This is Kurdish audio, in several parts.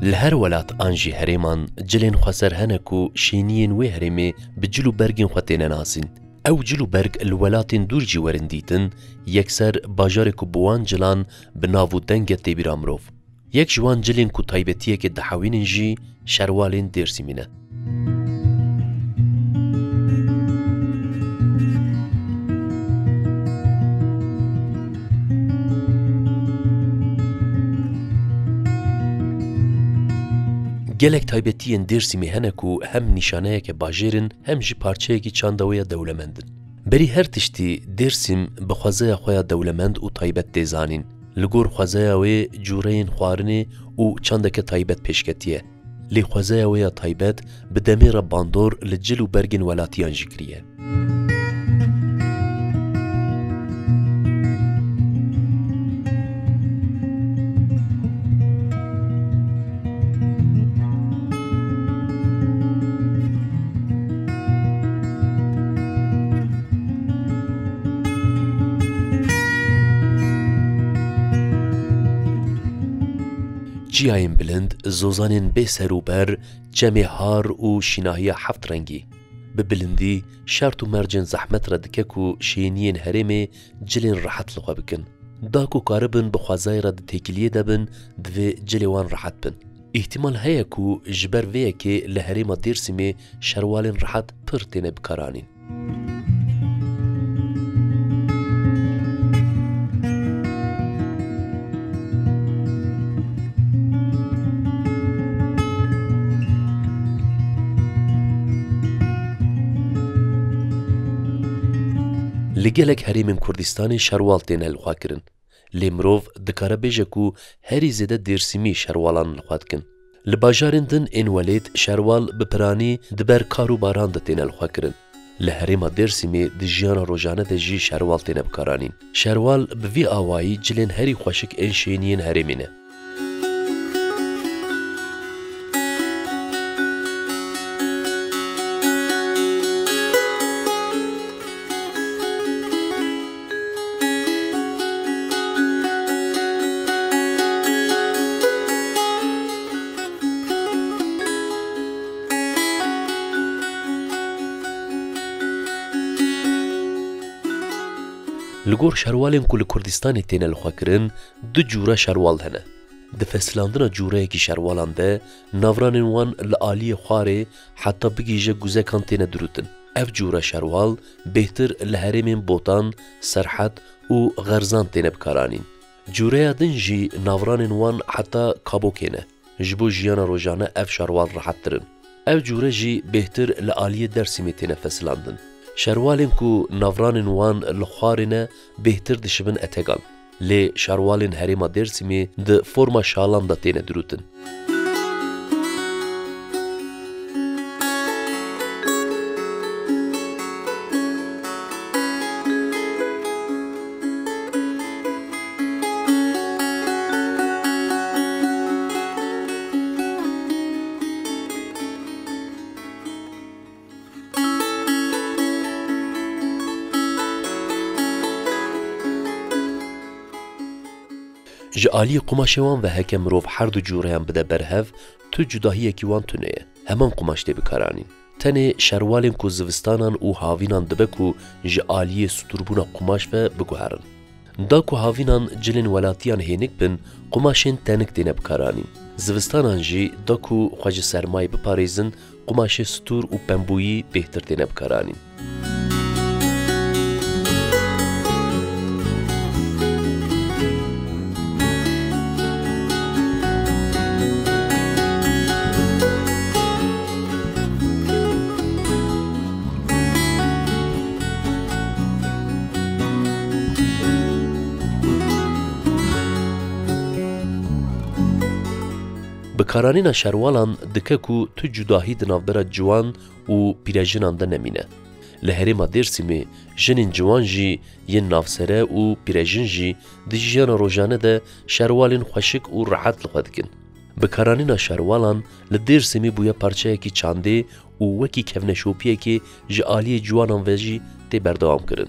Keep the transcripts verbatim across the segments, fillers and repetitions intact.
Li her welat an jî herêman cilên xweser hene ku şêniyên wê herêmê bi cil û bergên xwe têne nasîn. Ew cil û berg li welatên dûr jî werin dîtin, yekser bajarê ku bi wan cilan bi nav û deng e tê bîra mirov. Yek ji wan cilên ku taybetiyekê dihewînin jî şerwalên Dêrsimî ne. Gelek taybetiyên Dêrsimî hene ku hem nîşaneyeke bajêr in, hem jî parçeyekî çanda wê ya dewlemend in. Berî her tiştî, Dêrsim bi xwezaya xwe ya dewlemend û taybet tê zanîn. Li gor xwezaya wê cûreyên xwarinê û çandeke taybet pêşketiye. Lê xwezaya wê ya taybet bi demê re bandor li cil û bergên welatiyan jî kiriye. Çiyayên bilind, zozanên bê ser û ber, çemê har û şînahiya heft rengî. Bi bilindî şert û mercên zehmet re dike ku şêniyên herêmê cilên rehet li xwe bikin. Da ku karibin bi xwezayê re di têkiliyê de bin, divê cilê wan rehet bin. Îhtimal heye ku ji ber vê yekê li herêma Dêrsimê şerwalên rehet pir têne bikaranîn. Li gelek herêmên Kurdistanê şerwal têne lixwekirin. Lê mirov dikare bêje ku herî zêde Dêrsimî şerwalan li xwe dikin. Li bajarên din ên welêt şerwal bi piranî di ber kar û baran de têne lixwekirin. Li herêma Dêrsimê di jiyana rojane de jî şerwal têne bikaranîn. Şerwal bi vî awayî cilên herî xweşik ên şêniyên herêmê ne. Li gor şerwalên ku li Kurdistanê têne lixwekirin, du cûre şerwal hene. Di fesilandina cûreyekî şerwalan de navranên wan li aliyê xwarê heta bigihîje guzekan têne dirûtin. Ev cûre şerwal bêhtir li herêmên Botan, Serhed û Xerzan têne bikaranîn. Cûreya din jî navranên wan heta Kabokê ne. Ji bo jiyana rojane ev şerwal rehettir in. Ev cûre jî bêhtir li aliyê Dêrsimê têne fesilandin. Şerwalên ku navranên wan li xwarê ne, bêhtir dişibin etegan. Lê şerwalên herêma Dêrsimê di forma şalan de têne dirûtin. Ji aliyê qumaşê wan ve heke mirov her du cûreyan bide ber hev, tu cudahiyekî wan tune ye. Heman qumaş tê bikaranîn. Tenê şerwalên ku zivistanan û havînan dibe ku ji aliyê stûrbûna qumaş ve biguherin. Da ku havînan cilên welatiyan hênik bin, qumaşên tenik têne bikaranîn. Zivistanan jî da ku xwe ji sermayê biparêzin, qumaşê stûr û pembûyî bêhtir têne bikaranîn. Bikaranîna şerwalan dike ku tu cudahî di navbera ciwan û pîrejinan de nemîne. Li herêma Dêrsimê jinên ciwan jî yên navsere û pîrejin jî di jiyana rojane de şerwalên xweşik û rehet li xwe dikin. Bikaranîna şerwalan li Dêrsimê bûye parçeyekî çandê û wekî kevneşopiyekê ji aliyê ciwanan ve jî tê berdewam kirin.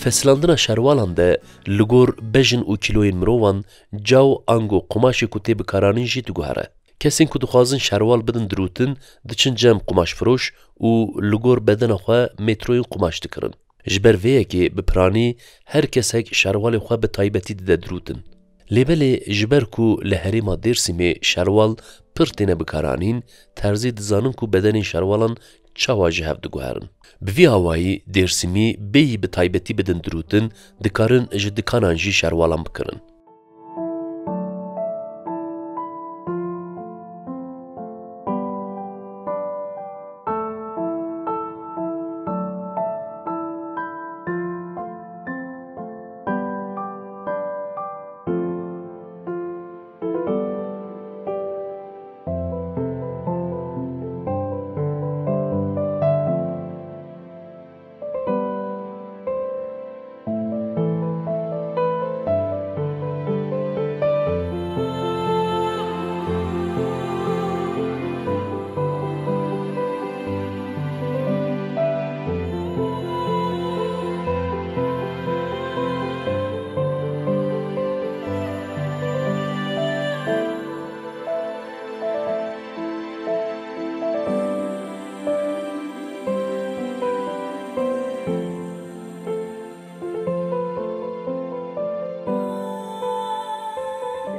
Di silandina şerwalan de li gor bejn û kîloyên mirovan, caw ango qumaşê ku tê bikaranîn jî diguhere. Kesên ku dixwazin şerwal bidin dirûtin, diçin cem qumaşfiroş û li gor bedena xwe mêtroyên qumaş dikirin. Ji ber vê yekê bi piranî her kesek şerwalê xwe bi taybetî dide dirûtin. Lê belê ji ber ku li herêma Dêrsimê şerwal pir têne bikaranîn, terzê dizanin ku bedenên şerwalan çawa ji hev diguherin. Bi vî awayî Dêrsimî bêyî bi taybetî bidin dirûtin, dikarin ji dikanan jî şerwalan bikirin.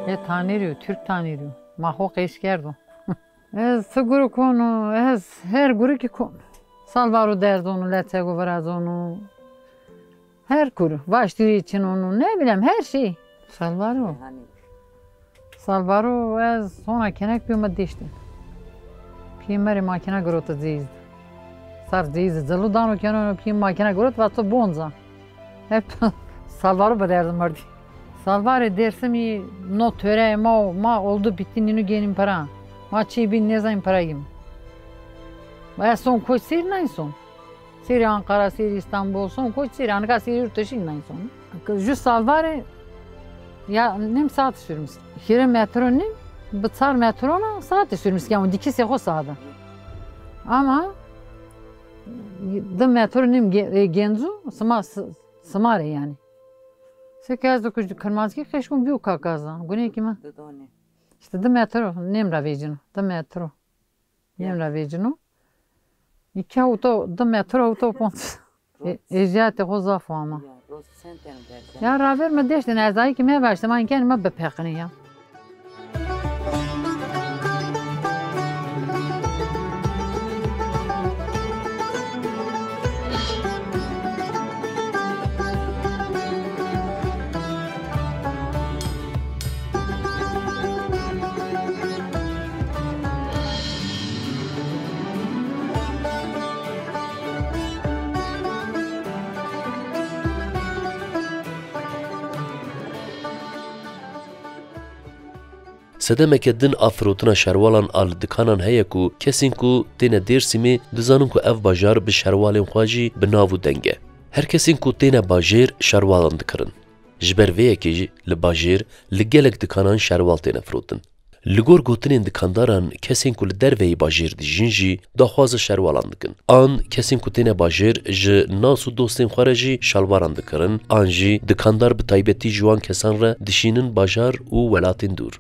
Ê tanîrî û Türk tanîrî û ma xwe qeş kerdo. Ez ti guruk hûn û ez her gurikî kon. Salvaro derzon û leçego virazon û her kur. Vaştîrî çinon û ne bilem her şey. Salvaro. Salvaro ez hona kenek pî me diştin. Pî me rê makine girota zîz. Sar zîz zilu dano keno pî makine girot va to bonza. Hep salvaro bi derdim merdî. Salvarê Dêrsimî no töre ma, ma oldu bitti nînu gênîm para. Ma çî bin nêzanîm para yim. Ma ez son koç sêr nayî son. Sêrî Ankara, sêrî Îstanbul, son koç sêrî. Anika sêrî yurt dışı nayî son. Ju salvarê ya nêm saat sürmüş. Hîrê metro nêm, bi çar metro na saat sürmüş. Yani dikî sê xo saat. Ama di metro nêm ge-, e, gencu, sima s-, Simarê yani. Seke ez de kuj Kirmanckî xeşkûn bîyo kakaza. Gunekî me. Didonê. İşte di metro, nêm ra vêcino. Di metro. Nêm ra vêcino. Îke hewto, di metro hewto pont. E, êjiyatê xo zaf o ama. Ya, roz senten berden. Ya, raver me deştin, ez ayî ki me başlaman ken me bipeqinî ya. Sedemeke din a firotina şerwalan a li dikanan heye ku kesên ku têne Dêrsimê dizanin ku ev bajar bi şerwalên xwe jî bi nav û deng e. Her kesên ku têne bajêr şerwalan dikirin. Ji ber vê yekê jî li bajêr li gelek dikanan şerwal têne firotin. Li gor gotinên dikandaran, kesên ku li derveyî bajêr dijîn jî daxwaza şerwalan dikin. An kesên ku têne bajêr ji nas û dostên xwe re jî şalvaran dikirin, an jî dikandar bi taybetî ji wan kesan re dişînin bajar û welatên dûr.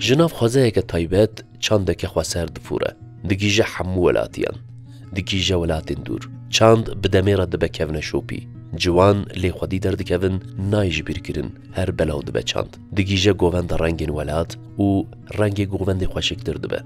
Ji nav xwezayeke taybet, çandeke xweser difûre. Digihîje hemû welatiyan. Digihîje welatên dûr. Çand bi demê re dibe kevneşopî. Ciwan lê xwedî derdikevin, nayê ji bîr kirin. Her belaw dibe çand. Digihîje govenda rengên welat û rengê govendê xweşiktir dibe.